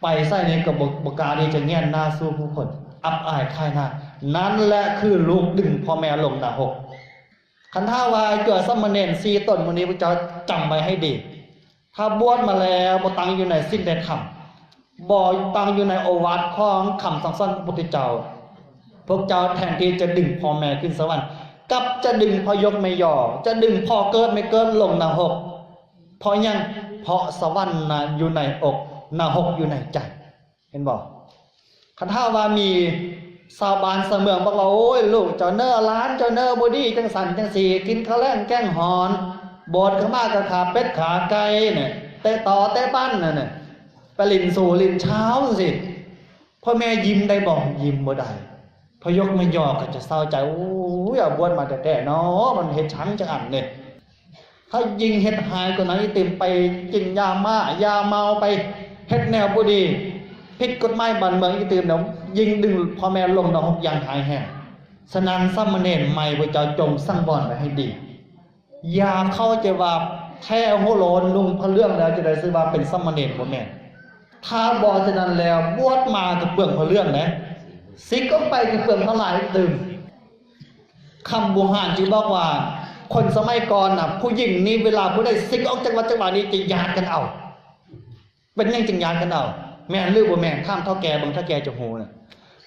ໄປໃສນີ້ກໍບໍ່, ບໍ່ກ້າທີ່ຈະແຫງນໜ້າສູ່ຜູ້ຄົນ, ອັບອາຍຂາຍໜ້າ. ນັ້ນແຫຼະຄືລູກດຶງພໍ່ແມ່ລົງນະຮົກ. ຄັນຖ້າວ່າເຈົ້າສາມະເນນສີ່ຕົນມື້ນີ້ ພວກເຈົ້າຈຳໄວ້ໃຫ້ດີ. ຖ້າບວດມາແລ້ວບໍ່ຕັ້ງຢູ່ໃນສິນໃນທຳ, ບໍ່ຕັ້ງຢູ່ໃນໂອວາດຂອງຄຳສັ່ງສອນຂອງພະພຸດທະເຈົ້າ, ພວກເຈົ້າແທນທີ່ຈະດຶງພໍ່ແມ່ຂຶ້ນສະຫວັນ, ກັບຈະດຶງພໍ່ຍົກແມ່ຍົກ, ຈະດຶງພໍ່ເກີດແມ່ເກີດລົງນະຮົກ. ເພາະຫຍັງ? ເພາະສະຫວັນນະຢູ່ໃນອົກ, ນະຮົກຢູ່ໃນໃຈ. ເຫັນບໍ່? ຄັນຖ້າວ່າມີຊາວບ້ານຊາວເມືອງບອກວ່າ ໂອ້ຍ ລູກເຈົ້າເນີ ຫຼານເຈົ້າເນີ ບໍ່ດີ ຈັ່ງຊັ້ນຈັ່ງຊີ້, ກິນເຂົ້າແລງແກງຮ້ອນ, ບວດເຂົ້າມາກໍຂາເປັດຂາໄກ່ນະ, ເຕະຕໍເຕະບັນນັ້ນນະ, ໄປຫຼິ້ນຊູ່ຫຼິ້ນຊາວຈັ່ງຊີ້, ພໍ່ແມ່ຍິ້ມໄດ້ບໍ່? ຍິ້ມບໍ່ໄດ້. ພໍ່ຍົກແມ່ຍົກກໍຈະເສົ້າໃຈ, ໂອ້ຍ ບວດມາແທ້ໆເນາະ, ມັນເຮັດຫຍັງຈັກອັນນີ້. ຖ້າຍິ່ງເຮັດຮ້າຍກວ່ານັ້ນອີກຕື່ມ, ໄປກິນຢາມ້າຢາເມົາ, ໄປເຮັດແນວບໍ່ດີ, ຜິດກົດໝາຍບ້ານເມືອງອີກຕື່ມແລ້ວ, ຍິ່ງດຶງພໍ່ແມ່ລົງນະຮົກຢ່າງຮ້າຍແຮງ. ສະນັ້ນ ສາມະເນນໃໝ່ ພວກເຈົ້າຈົ່ງສັງວອນໄວ້ໃຫ້ດີ. ຢ່າເຂົ້າໃຈວ່າແທ້ຫົວໂລ້ນ ນຸ່ງຜ້າເຫຼືອງແລ້ວຈະໄດ້ຊື່ວ່າເປັນສາມະເນນ, ບໍ່ແມ່ນ. ຖ້າບໍ່ສະນັ້ນແລ້ວ ບວດມາກໍເປືອງຜ້າເຫຼືອງເດ້, ສິກອອກໄປກໍເປືອງຜ້າລາຍຕື່ມ. ຄຳບູຮານຈຶ່ງບອກວ່າ ຄົນສະໄໝກ່ອນນະ ຜູ້ຍິງນີ້ ເວລາຜູ້ໃດສິກອອກຈາກວັດຈາກວານີ້ ຈະຢາດກັນເອົາ, ເປັນຫຍັງຈຶ່ງຢາດກັນເອົາ? ແມ່ນຫຼືບໍ່ແມ່ນ? ຖາມເຖົ້າແກ່ເບິ່ງ, ເຖົ້າແກ່ຈະຮູ້ນະ.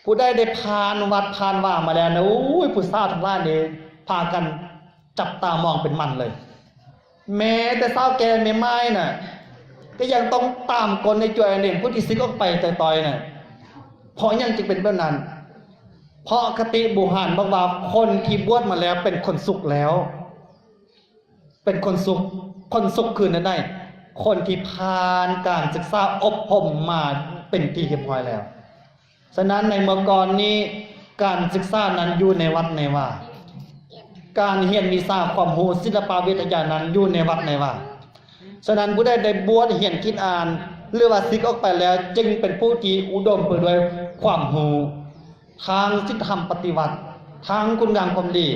ຜູ້ໃດໄດ້ຜ່ານວັດຜ່ານວາມາແລ້ວນະ, ໂອ້ຍ ຜູ້ສາວທັງຫຼາຍນີ້ພາກັນຈັບຕາມອງເປັນໝັ້ນເລີຍ. ແມ້ແຕ່ສາວແກ່ແມ່ໝ້າຍນະ ກໍຍັງຕ້ອງຕາມກົນໃນຈວຍອັນເດງ ຜູ້ທີ່ສິກອອກໄປຕ່ອຍໆນະ. ເພາະຫຍັງຈຶ່ງເປັນແບບນັ້ນ? ເພາະຄະຕິບູຮານບອກວ່າ ຄົນທີ່ບວດມາແລ້ວເປັນຄົນສຸກແລ້ວ, ເປັນຄົນສຸກ. ຄົນສຸກຄືແນວໃດ? ຄົນທີ່ຜ່ານການສຶກສາອົບຮົມມາເປັນທີ່ຮຽບຮ້ອຍແລ້ວ. ສະນັ້ນ ໃນເມື່ອກ່ອນນີ້ ການສຶກສານັ້ນຢູ່ໃນວັດໃນວາ, ການຮຽນວິຊາຄວາມຮູ້ສິລະປະວິທະຍານັ້ນຢູ່ໃນວັດໃນວາ. ສະນັ້ນ ຜູ້ໃດໄດ້ບວດຮຽນຄິດອ່ານ ຫຼືວ່າສິກອອກໄປແລ້ວ ຈຶ່ງເປັນຜູ້ທີ່ອຸດົມໄປດ້ວຍຄວາມຮູ້ ທາງສິນທຳປະຕິວັດ, ທາງຄຸນງາມຄວາມດີ,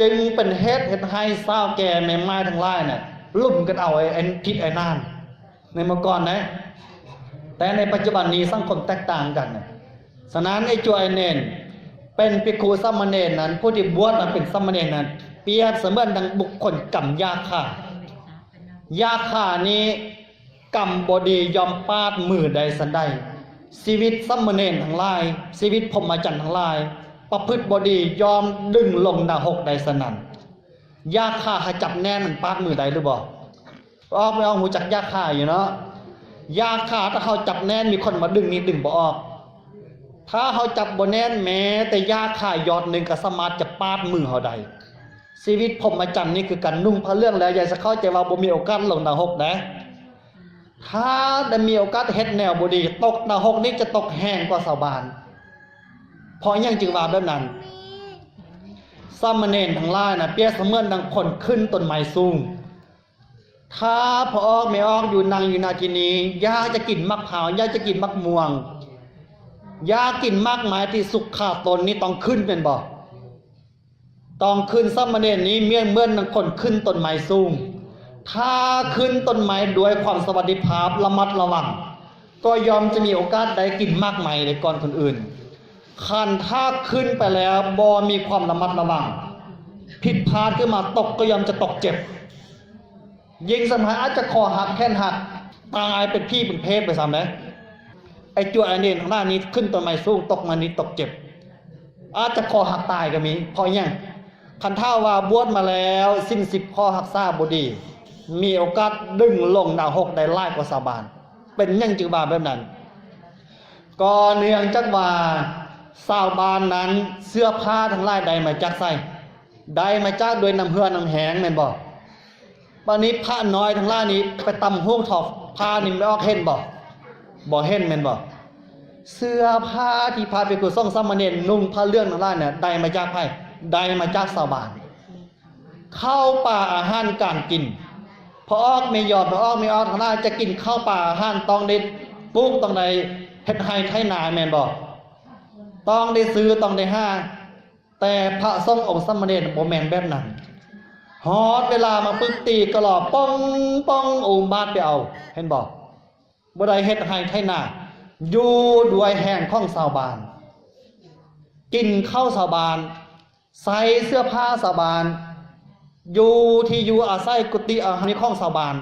ຈຶ່ງເປັນເຫດເຮັດໃຫ້ສາວແກ່ແມ່ໝ້າຍທັງຫຼາຍນະ ລຸມກັນເອົາໄອ້ ໄອ້ທິດໄອ້ນານ. ໃນເມື່ອກ່ອນນະ ແຕ່ໃນປັດຈຸບັນນີ້ສັງຄົມແຕກຕ່າງກັນ. ສະນັ້ນ ໄອ້ຈົວໄອ້ເນນ ເປັນພິກຂຸສາມະເນນນັ້ນ ຜູ້ທີ່ບວດມາເປັນສາມະເນນນັ້ນ ປຽບສະເໝືອນດັ່ງບຸກຄົນກຳຢາກຂາ. ຢາກຂານີ້ ກຳບໍ່ດີຍ່ອມປາດມືໄດ້ສັນໃດ. ຊີວິດສາມະເນນທັງຫຼາຍ, ຊີວິດພົມມະຈັນທັງຫຼາຍ ປະພຶດບໍ່ດີຍ່ອມດຶງລົງນະຫົກໄດ້ສະນັ້ນ. ຢາກຂາ ຖ້າຈັບແໜ້ນມັນປາດມືໄດ້ຫຼືບໍ່? ອອກ ໄປອອກ ຮູ້ຈັກຢາກຂາຢູ່ເນາະ? ຢາກຂາ ຖ້າເຮົາຈັບແໜ້ນ ມີຄົນມາດຶງນີ້ດຶງບໍ່ອອກ. ຖ້າເຮົາຈັບບໍ່ແໜ້ນ ແມ້ແຕ່ຢາກຂາຢອດໜຶ່ງກໍສາມາດຈະປາດມືເຮົາໄດ້. ຊີວິດພົມມະຈັນນີ້ຄືກັນ, ນຸ່ງຜ້າເຫຼືອງແລ້ວ ຢ່າສະເຂົ້າໃຈວ່າບໍ່ມີໂອກາດລົງນະຫົກເດ້. ຖ້າໄດ້ມີໂອກາດເຮັດແນວບໍ່ດີ ຕົກນະຫົກນີ້ຈະຕົກແຮງກວ່າຊາວບ້ານ. ເພາະຫຍັງຈຶ່ງວ່າແບບນັ້ນ? ສາມະເນນທັງຫຼາຍນະ ປຽບສະເໝືອນດັ່ງຄົນຂຶ້ນຕົ້ນໄມ້ສູງ. ຖ້າພໍ່ອອກແມ່ອອກຢູ່ນັ່ງຢູ່ນາທີ່ນີ້ ຢາກຈະກິນໝາກພ້າວ, ຢາກຈະກິນໝາກມ່ວງ, ຢາກກິນໝາກໄມ້ທີ່ສຸກຄາຕົ້ນນີ້ ຕ້ອງຂຶ້ນແມ່ນບໍ່? ຕ້ອງຂຶ້ນ. ສາມະເນນນີ້ເໝືອນ ເໝືອນດັ່ງຄົນຂຶ້ນຕົ້ນໄມ້ສູງ. ຖ້າຂຶ້ນຕົ້ນໄມ້ດ້ວຍຄວາມສະຫວັດດີພາບ ລະມັດລະວັງ ກໍຍ່ອມຈະມີໂອກາດໄດ້ກິນໝາກໄມ້ໄດ້ກ່ອນຄົນອື່ນ. ຄັນຖ້າຂຶ້ນໄປແລ້ວບໍ່ມີຄວາມລະມັດລະວັງ ຜິດພາດຂຶ້ນມາຕົກກໍຍ່ອມຈະຕົກເຈັບ. ຍິ່ງສຳຄັນອາດຈະຄໍຫັກແຂນຫັກ ຕາຍເປັນຜີເປັນເພດໄປຊ້ຳເດ້. ໄອ້ຈົວໄອ້ເນນທັງຫຼາຍນີ້ຂຶ້ນຕົ້ນໄມ້ສູງຕົກມານີ້ຕົກເຈັບ ອາດຈະຄໍຫັກຕາຍກໍມີ. ເພາະຫຍັງ? ຄັນຖ້າວ່າບວດມາແລ້ວສິນສິບຂໍ້ຮັກສາບໍ່ດີ ມີໂອກາດດຶງລົງນະຫົກໄດ້ຫຼາຍກວ່າຊາວບ້ານ. ເປັນຫຍັງຈຶ່ງວ່າແບບນັ້ນ? ກໍເນື່ອງຈາກວ່າຊາວບ້ານນັ້ນເສື້ອຜ້າທັງຫຼາຍໄດ້ມາຈາກໃສ? ໄດ້ມາຈາກດ້ວຍນ້ຳເຫື່ອນ້ຳແຮງແມ່ນບໍ່? ບາດນີ້ພະນ້ອຍທັງຫຼາຍນີ້ໄປຕຳຫູກທໍຜ້ານີ້ແມ່ອອກເຫັນບໍ່? ບໍ່ເຫັນແມ່ນບໍ່? ເສື້ອຜ້າທີ່ພະພິກຂຸສົງສາມະເນນນຸ່ງຜ້າເຫຼືອງທັງຫຼາຍນະ ໄດ້ມາຈາກໃຜ? ໄດ້ມາຈາກຊາວບ້ານ. ເຂົ້າປາອາຫານການກິນ ພໍ່ອອກແມ່ຢອນ ພໍ່ອອກແມ່ອອກທັງຫຼາຍຈະກິນເຂົ້າປາອາຫານ ຕ້ອງໄດ້ປູກ ຕ້ອງໄດ້ເຮັດໄຮ່ໄຖນາແມ່ນບໍ່? ຕ້ອງໄດ້ຊື້ ຕ້ອງໄດ້ຫາ. ແຕ່ພະສົງອົງສາມະເນນບໍ່ແມ່ນແບບນັ້ນ. ຮອດເວລາມາປຶກຕີກະຫຼໍ່ ປ່ອງໆ ອຸມບາດໄປເອົາ ເຫັນບໍ່? ບໍ່ໄດ້ເຮັດໄຮ່ໄຖນາ ຢູ່ດ້ວຍແຮງຂອງຊາວບ້ານ ກິນເຂົ້າຊາວບ້ານ ໃສ່ເສື້ອຜ້າຊາວບ້ານ ຢູ່ທີ່ຢູ່ອາໄສ ກຸຕິອາຫານນີ້ຂອງຊາວບ້ານ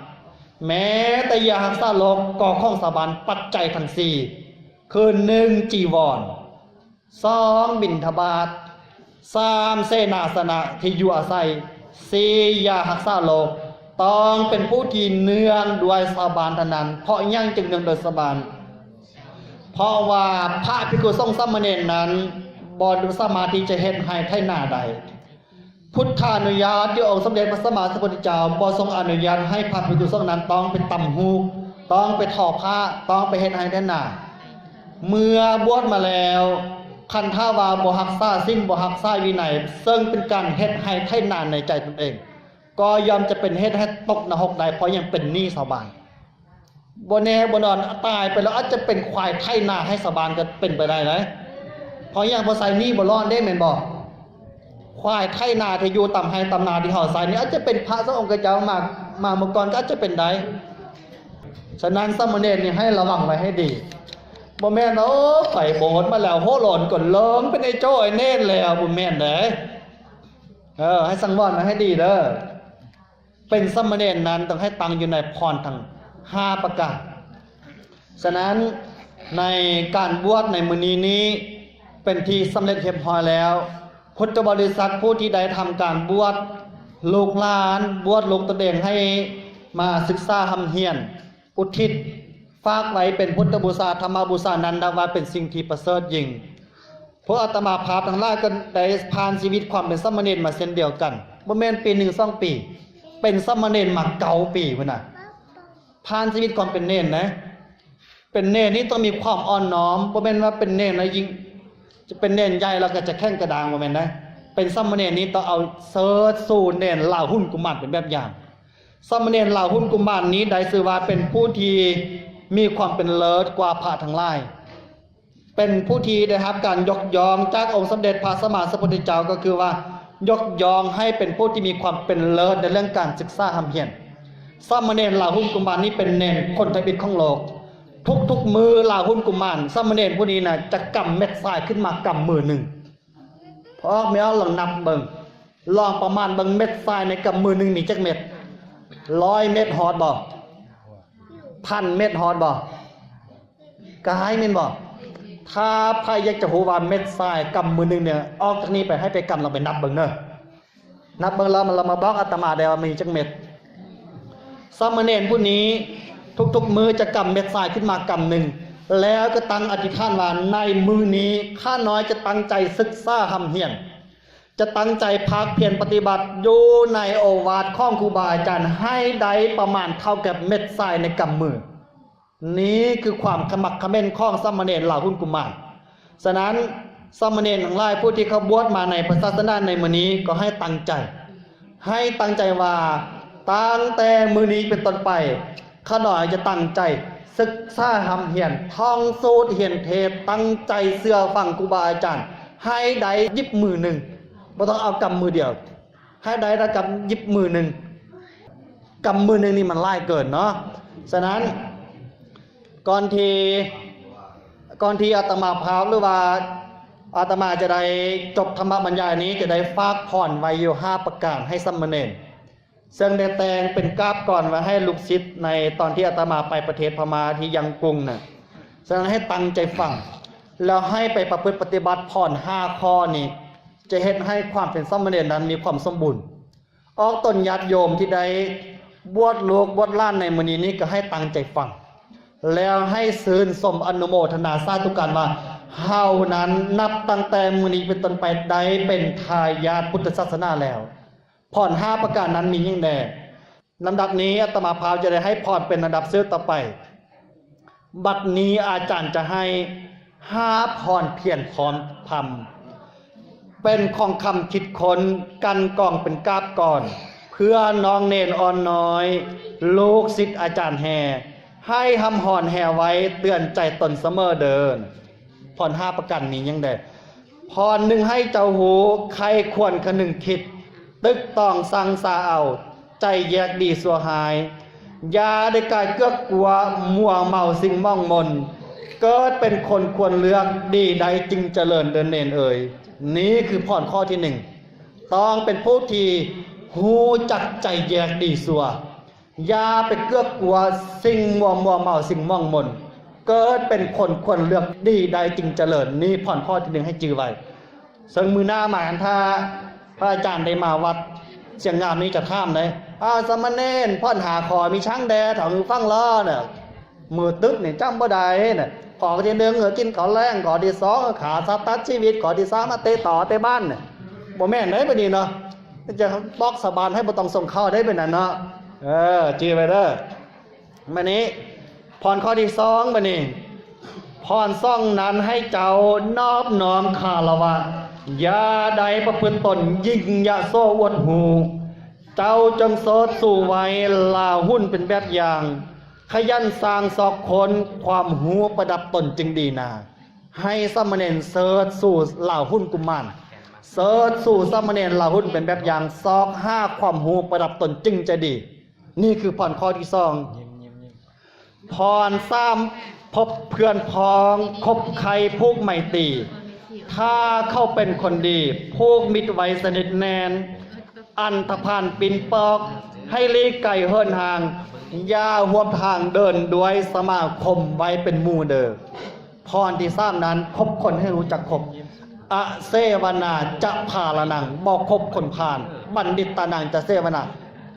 ແມ້ແຕ່ຢາຮັກສາໂລກກໍຂອງຊາວບ້ານ. ປັດໄຈທັງສີ່ ຄື ໜຶ່ງ ຈີວອນ, ສອງ ບິນທະບາດ, ສາມ ເສນາສະນະ ທີ່ຢູ່ອາໄສ, ສີ່ ຢາຮັກສາໂລກ ຕ້ອງເປັນຜູ້ທີ່ເນື່ອງດ້ວຍຊາວບ້ານເທົ່ານັ້ນ. ເພາະຫຍັງຈຶ່ງເນື່ອງດ້ວຍຊາວບ້ານ? ເພາະວ່າພະພິກຂຸສົງສາມະເນນນັ້ນບໍ່ສາມາດທີ່ຈະເຮັດໄຮ່ໄຖນາໄດ້. ພຸດທານຸຍາດ ທີ່ອົງສົມເດັດພະສຳມາສຳພຸດທະເຈົ້າບໍ່ຊົງອະນຸຍາດໃຫ້ພະພິກຂຸສົງນັ້ນຕ້ອງໄປຕຳຫູກ, ຕ້ອງໄປທໍຜ້າ, ຕ້ອງໄປເຮັດໄຮ່ເຮັດນາ. ເມື່ອບວດມາແລ້ວ ຄັນຖ້າວ່າບໍ່ຮັກສາສິນ, ບໍ່ຮັກສາວິໄນ, ເຊິ່ງເປັນການເຮັດໄຮ່ໄຖນາໃນໃຈຕົນເອງ, ກໍຍ່ອມຈະເປັນເຫດໃຫ້ຕົກນະຫົກໄດ້, ເພາະຍັງເປັນໜີ້ຊາວບ້ານ. ບໍ່ແນ່ບໍ່ນອນ ຕາຍໄປແລ້ວອາດຈະເປັນຄວາຍໄຖນາໃຫ້ຊາວບ້ານກໍເປັນໄປໄດ້ນະ. ເພາະຫຍັງ? ເພາະໃຊ້ໜີ້ບໍ່ລອດເດ້ ແມ່ນບໍ່? ຄວາຍໄຖນາທີ່ຢູ່ຕາມໄຮ່ຕາມນາທີ່ເຮົາໃຊ້ນີ້ ອາດຈະເປັນພະສອງອົງກະເຈົ້າມາ, ມາເມື່ອກ່ອນກໍອາດຈະເປັນໄດ້. ສະນັ້ນ ສາມະເນນນີ້ໃຫ້ລະວັງໄວ້ໃຫ້ດີ. ບໍ່ແມ່ນວ່າ ໂອ້ ໄປໂບດມາແລ້ວ ຫົວໂລ້ນກໍເລີງເປັນໄອ້ໂຈ້ໄອ້ເນນແລ້ວ, ບໍ່ແມ່ນເດ້. ເອີ ໃຫ້ສັງວອນໄວ້ໃຫ້ດີເດີ. ເປັນສາມະເນນນັ້ນຕ້ອງໃຫ້ຕັ້ງຢູ່ໃນພອນທັງຫ້າປະການ. ສະນັ້ນ ໃນການບວດໃນມື້ນີ້ນີ້ ເປັນທີ່ສຳເລັດຮຽບຮ້ອຍແລ້ວ. ພຸດທະບໍລິສັດຜູ້ທີ່ໄດ້ທຳການບວດ, ລູກຫຼານບວດລູກຕົນເອງໃຫ້ມາສຶກສາຮ່ຳຮຽນ, ອຸທິດ, ຝາກໄວ້ເປັນພຸດທະບູຊາ, ທຳມະບູຊານັ້ນ ນັບວ່າເປັນສິ່ງທີ່ປະເສີດຍິ່ງ. ພວກອາດຕະມາພາບທັງຫຼາຍກໍໄດ້ຜ່ານຊີວິດຄວາມເປັນສາມະເນນມາເຊັ່ນດຽວກັນ. ບໍ່ແມ່ນປີໜຶ່ງສອງປີ, ເປັນສາມະເນນມາເກົ້າປີພຸ້ນນະ. ຜ່ານຊີວິດຄວາມເປັນເນນນະ. ເປັນເນນນີ້ຕ້ອງມີຄວາມອ່ອນນ້ອມ, ບໍ່ແມ່ນວ່າເປັນເນນແລ້ວຍິ່ງ ຈະເປັນເນນໃຫຍ່ແລ້ວກໍຈະແຂງກະດ້າງ, ບໍ່ແມ່ນນະ. ເປັນສາມະເນນນີ້ຕ້ອງເອົາເຊີດຊູເນນລາຫຸນກຸມານເປັນແບບຢ່າງ. ສາມະເນນລາຫຸນກຸມານນີ້ໄດ້ຊື່ວ່າເປັນຜູ້ທີ່ມີຄວາມເປັນເລີດກວ່າພະທັງຫຼາຍ. ເປັນຜູ້ທີ່ໄດ້ຮັບການຍົກຍ້ອງຈາກອົງສົມເດັດພະສຳມາສຳພຸດທະເຈົ້າ, ກໍຄືວ່າຍົກຍ້ອງໃຫ້ເປັນຜູ້ທີ່ມີຄວາມເປັນເລີດໃນເລື່ອງການສຶກສາຮ່ຳຮຽນ. ສາມະເນນລາຫຸນກຸມານນີ້ເປັນເນນຄົນທຳອິດຂອງໂລກ. ທຸກໆມື້ລາຫຸນກຸມານ ສາມະເນນຜູ້ນີ້ນະ ຈະກຳເມັດຊາຍຂຶ້ນມາກຳມືໜຶ່ງ. ພໍອອກແມ່ອອກລອງນັບເບິ່ງ, ລອງປະມານເບິ່ງເມັດຊາຍໃນກຳມືໜຶ່ງມີຈັກເມັດ? ຮ້ອຍເມັດຮອດບໍ່? ພັນເມັດຮອດບໍ່? ກາຍແມ່ນບໍ່? ຖ້າໃຜຢາກຈະຮູ້ວ່າເມັດຊາຍກຳມືໜຶ່ງເນຍ ອອກຈາກນີ້ໄປໃຫ້ໄປກຳລອງໄປນັບເບິ່ງເດີ. ນັບເບິ່ງແລ້ວມາ ແລ້ວມາບອກອາດຕະມາໄດ້ວ່າມີຈັກເມັດ. ສາມະເນນຜູ້ນີ້ທຸກໆມື້ຈະກຳເມັດຊາຍຂຶ້ນມາກຳໜຶ່ງ ແລ້ວກໍຕັ້ງອະທິຖານວ່າ ໃນມື້ນີ້ຂ້ານ້ອຍຈະຕັ້ງໃຈສຶກສາຮ່ຳຮຽນ, ຈະຕັ້ງໃຈພາກພຽນປະຕິບັດຢູ່ໃນໂອວາດຂອງຄູບາອາຈານໃຫ້ໄດ້ປະມານເທົ່າກັບເມັດຊາຍໃນກຳມື. ນີ້ຄືຄວາມຂະໝັກຂະເໝັນຂອງສາມະເນນລາຫຸນກຸມານ. ສະນັ້ນ ສາມະເນນທັງຫຼາຍຜູ້ທີ່ເຂົ້າບວດມາໃນພະສາສະໜາໃນມື້ນີ້ ກໍໃຫ້ຕັ້ງໃຈ, ໃຫ້ຕັ້ງໃຈວ່າ ຕັ້ງແຕ່ມື້ນີ້ເປັນຕົ້ນໄປ ຂ້ານ້ອຍຈະຕັ້ງໃຈສຶກສາຮ່ຳຮຽນ, ທ່ອງສູດຮຽນເທດ, ຕັ້ງໃຈເຊື່ອຟັງຄູບາອາຈານໃຫ້ໄດ້ຢິບມືໜຶ່ງ, ບໍ່ຕ້ອງເອົາກຳມືດຽວ. ໃຫ້ໄດ້ເທົ່າກັບຢິບມືໜຶ່ງ, ກຳມືໜຶ່ງນີ້ມັນຫຼາຍເກີນເນາະ. ສະນັ້ນ ກ່ອນທີ່ ກ່ອນທີ່ອາດຕະມາພາບ ຫຼືວ່າອາດຕະມາຈະໄດ້ຈົບທຳມະບັນຍາຍນີ້ ຈະໄດ້ຝາກພອນໄວ້ຢູ່ຫ້າປະການໃຫ້ສາມະເນນ, ເຊິ່ງໄດ້ແຕ່ງເປັນກາບກອນໄວ້ໃຫ້ລູກສິດໃນຕອນທີ່ອາດຕະມາໄປປະເທດພະມ້າທີ່ຍັງກຸງນະ. ສະນັ້ນໃຫ້ຕັ້ງໃຈຟັງ ແລ້ວໃຫ້ໄປປະພຶດປະຕິບັດພອນຫ້າຂໍ້ນີ້ ຈະເຮັດໃຫ້ຄວາມເປັນສາມະເນນນັ້ນມີຄວາມສົມບູນ. ອອກຕົນຍາດໂຍມທີ່ໄດ້ບວດລູກບວດຫຼານໃນມື້ນີ້ນີ້ ກໍໃຫ້ຕັ້ງໃຈຟັງ ແລ້ວໃຫ້ຊື່ນຊົມອະນຸໂມທະນາສາທຸການວ່າ ເຮົານັ້ນນັບຕັ້ງແຕ່ມື້ນີ້ເປັນຕົ້ນໄປໄດ້ເປັນທາຍາດພຸດທະສາສະໜາແລ້ວ. ພອນຫ້າປະການນັ້ນມີຫຍັງແດ່? ລຳດັບນີ້ອາດຕະມາພາບຈະໄດ້ໃຫ້ພອນເປັນລຳດັບສືບຕໍ່ໄປ. ບັດນີ້ອາຈານຈະໃຫ້ຫ້າພອນພຽນພ້ອມທຳ ເປັນຂອງຄຳຄິດຄົ້ນ ກັ່ນກອງເປັນກາບກອນ ເພື່ອນ້ອງເນນອ່ອນນ້ອຍ ລູກສິດອາຈານແຮ່ ໃຫ້ຮ່ຳຮອນແຮ່ໄວ້ ເຕືອນໃຈຕົນສະເໝີເດີ. ພອນຫ້າປະການມີຫຍັງແດ່? ພອນໜຶ່ງໃຫ້ເຈົ້າຮູ້ ໃຄ່ຄວນຄະນຶງຄິດ ຕຶກຕອງຊັ່ງຊາເອົາ ໃຈແຍກດີຊົ່ວຮ້າຍ ຢ່າໄດ້ກາຍເກືອກກົວ ມົວເມົາສິ່ງໝອງມົນ ເກີດເປັນຄົນຄວນເລືອກ ດີໃດຈຶ່ງຈະເລີນເດີເນນເອີຍ. ນີ້ຄືພອນຂໍ້ທີໜຶ່ງ ຕ້ອງເປັນຜູ້ທີ່ຮູ້ຈັກໃຈແຍກດີຊົ່ວ. ຢ່າໄປເກືອກກົວສິ່ງມົວ ມົວເມົາ ສິ່ງໝອງມົນ ເກີດເປັນຄົນຄວນເລືອກ ດີໃດຈຶ່ງຈະເລີນ. ນີ້ພອນຂໍ້ທີໜຶ່ງໃຫ້ຈື່ໄວ້. ເຊິ່ງມື້ໜ້າມາ ຖ້າພະອາຈານໄດ້ມາວັດຊຽງງາມນີ້ ຈະຖາມໄດ້ ອາ ສາມະເນນ ພອນຫ້າຂໍ້ມີຫຍັງແດ່ ຖ້າຫືອຟັງລອນະ ມືຕຶບນີ້ຈຳບໍ່ໄດ້ນະ. ຂໍ້ທີໜຶ່ງ ກິນເຂົ້າແລງ, ຂໍ້ທີສອງ ຂ້າສັດຕັດຊີວິດ, ຂໍ້ທີສາມ ມາເຕະຕໍເຕະບານນະ. ບໍ່ແມ່ນເດ້ບັດນີ້ເນາະ. ຈະບອກຊາວບ້ານໃຫ້ບໍ່ຕ້ອງສົ່ງເຂົ້າໄດ້ເປັນນັ້ນເນາະ. ເອີ ຈື່ໄວ້ເດີ. ບັດນີ້ ພອນຂໍ້ທີສອງ ບັດນີ້ ພອນສອງນັ້ນໃຫ້ເຈົ້ານອບນ້ອມຄາລະວະ ຢ່າໄດ້ປະພຶດຕົນຍິ່ງຍະໂສອວດຮູ້. ເຈົ້າຈົ່ງເສີດສູໄວ້ລາຫຸນເປັນແບບຢ່າງ, ຂະຫຍັນສ້າງຊອກຄົ້ນຄວາມຮູ້ປະດັບຕົນຈຶ່ງດີນາ. ໃຫ້ສາມະເນນເສີດສູລາຫຸນກຸມານ, ເສີດສູສາມະເນນລາຫຸນເປັນແບບຢ່າງ, ຊອກຫາຄວາມຮູ້ປະດັບຕົນຈຶ່ງຈະດີ. ນີ້ຄືພອນຂໍ້ທີສອງ. ພອນສາມ ພົບເພື່ອນພ້ອງ, ຄົບໃຄ່ຜູກໄມຕີ, ຖ້າເຂົາເປັນຄົນດີ, ຜູກມິດໄວ້ສະໜິດແໜ້ນ, ອັນທະພານປິ່ນປອກ, ໃຫ້ຫຼີກໄກເຫີນຫ່າງ, ຢ່າຮ່ວມທາງເດີນດ້ວຍ, ສະມາຄົມໄວ້ເປັນໝູ່ເດີ. ພອນທີສາມນັ້ນ ຄົບຄົນໃຫ້ຮູ້ຈັກຄົບ. ອະເສວະນາຈະພາລະນັງ, ບໍ່ຄົບຄົນພານ. ບັນດິດຕານັງຈະເສວະນາ,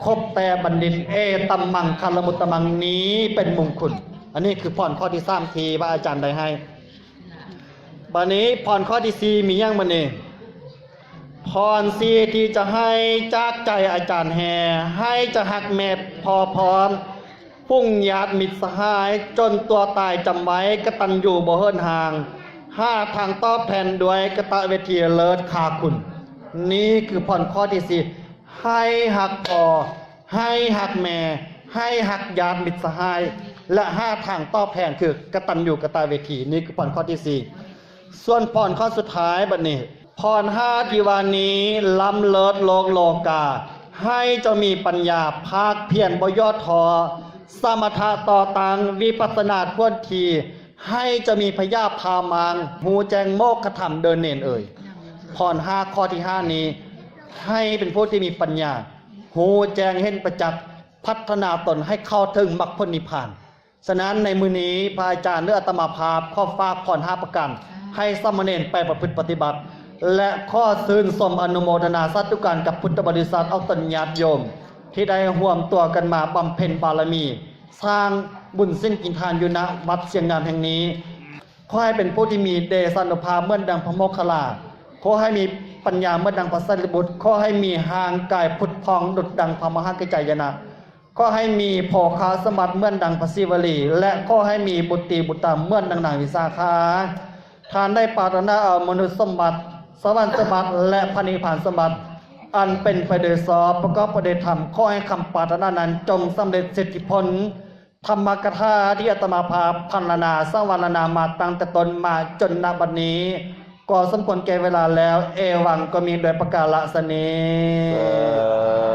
ຄົບແຕ່ບັນດິດ. ເອຕັມມັງຄະລະມຸດຕະມັງ, ນີ້ເປັນມຸງຄຸນ. ອັນນີ້ຄືພອນຂໍ້ທີສາມທີ່ພະອາຈານໄດ້ໃຫ້. ບັດນີ້ພອນຂໍ້ທີສີ່ມີຫຍັງບັດນີ້? ພອນສີ່ທີ່ຈະໃຫ້ຈາກໃຈອາຈານແຮ່, ໃຫ້ຈະຮັກແມ່ພໍ່ພ້ອມ ຝູງຍາດມິດສະຫາຍ ຈົນຕົວຕາຍຈຳໄວ້ ກະຕັນຍູບໍ່ເຫີນຫ່າງ ຫາທາງຕອບແທນດ້ວຍກະຕະເວທີເລີດຄ່າຄຸນ. ນີ້ຄືພອນຂໍ້ທີສີ່ ໃຫ້ຮັກພໍ່ ໃຫ້ຮັກແມ່ ໃຫ້ຮັກຍາດມິດສະຫາຍ ແລະ ຫາທາງຕອບແທນຄືກະຕັນຍູກະຕະເວທີ. ນີ້ຄືພອນຂໍ້ທີສີ່. ສ່ວນພອນຂໍ້ສຸດທ້າຍບັດນີ້ ພອນຫ້າທີ່ວ່ານີ້ ລ້ຳເລີດໂລກໂລກາ, ໃຫ້ເຈົ້າມີປັນຍາພາກພຽນບໍ່ຫຍໍ້ທໍ້, ສະມະຖະຕໍ່ຕັ້ງ, ວິປັດສະນາເຄື່ອນທີ່, ໃຫ້ເຈົ້າມີພະຍາພາມາງ, ຮູ້ແຈ້ງໂມກຂະທຳເດີເນນເອີຍ. ພອນຫ້າຂໍ້ທີຫ້ານີ້ ໃຫ້ເປັນຜູ້ທີ່ມີປັນຍາ, ຮູ້ແຈ້ງເຫັນປະຈັກ, ພັດທະນາຕົນໃຫ້ເຂົ້າເຖິງມັກຜົນນິບພານ. ສະນັ້ນໃນມື້ນີ້ ພະອາຈານ ຫຼື ອາດຕະມາພາບ ຂໍຝາກພອນຫ້າປະການ ໃຫ້ສາມະເນນໄປປະພຶດປະຕິບັດ ແລະ ຂໍຊື່ນຊົມອະນຸໂມທະນາສາທຸການກັບພຸດທະບໍລິສັດອອກຕົນຍາດໂຍມ ທີ່ໄດ້ຮວມຕົວກັນມາບຳເພັນບາລະມີ ສ້າງບຸນສິນກິນທານຢູ່ນະວັດຊຽງງາມແຫ່ງນີ້. ຂໍໃຫ້ເປັນຜູ້ທີ່ມີເດຊານຸພາບເໝືອນດັ່ງພະໂມກຂະລາ, ຂໍໃຫ້ມີປັນຍາເໝືອນດັ່ງພະສາລີບຸດ, ຂໍໃຫ້ມີຮ່າງກາຍຜຸດຜ່ອງດຸດດັ່ງພະມະຫາກັດຈາຍະນະ, ຂໍໃຫ້ມີໂພຄາສົມບັດເໝືອນດັ່ງພະສີວະລີ ແລະ ຂໍໃຫ້ມີບຸດຕີບຸດຕາເໝືອນດັ່ງນາງວິສາຂາ. ທ່ານໄດ້ປາດຖະໜາເອົາມະນຸດສົມບັດ, ສະຫວັນສົມບັດ ແລະ ພະນິບພານສົມບັດ ອັນເປັນໄປໂດຍຊອບ, ປະກອບໄປໂດຍທຳ, ຂໍໃຫ້ຄຳປາດຖະໜານັ້ນຈົ່ງສຳເລັດສິດທິຜົນ. ທຳມະກະຖາທີ່ອາດຕະມາພາບພັນລະນາ ສັງວາລະນາມາຕັ້ງແຕ່ຕົ້ນມາຈົນນະບັດນີ້ ກໍສົມຄວນແກ່ເວລາແລ້ວ. ເອວັງ ກໍມີໂດຍປະກາລະສະນີ້.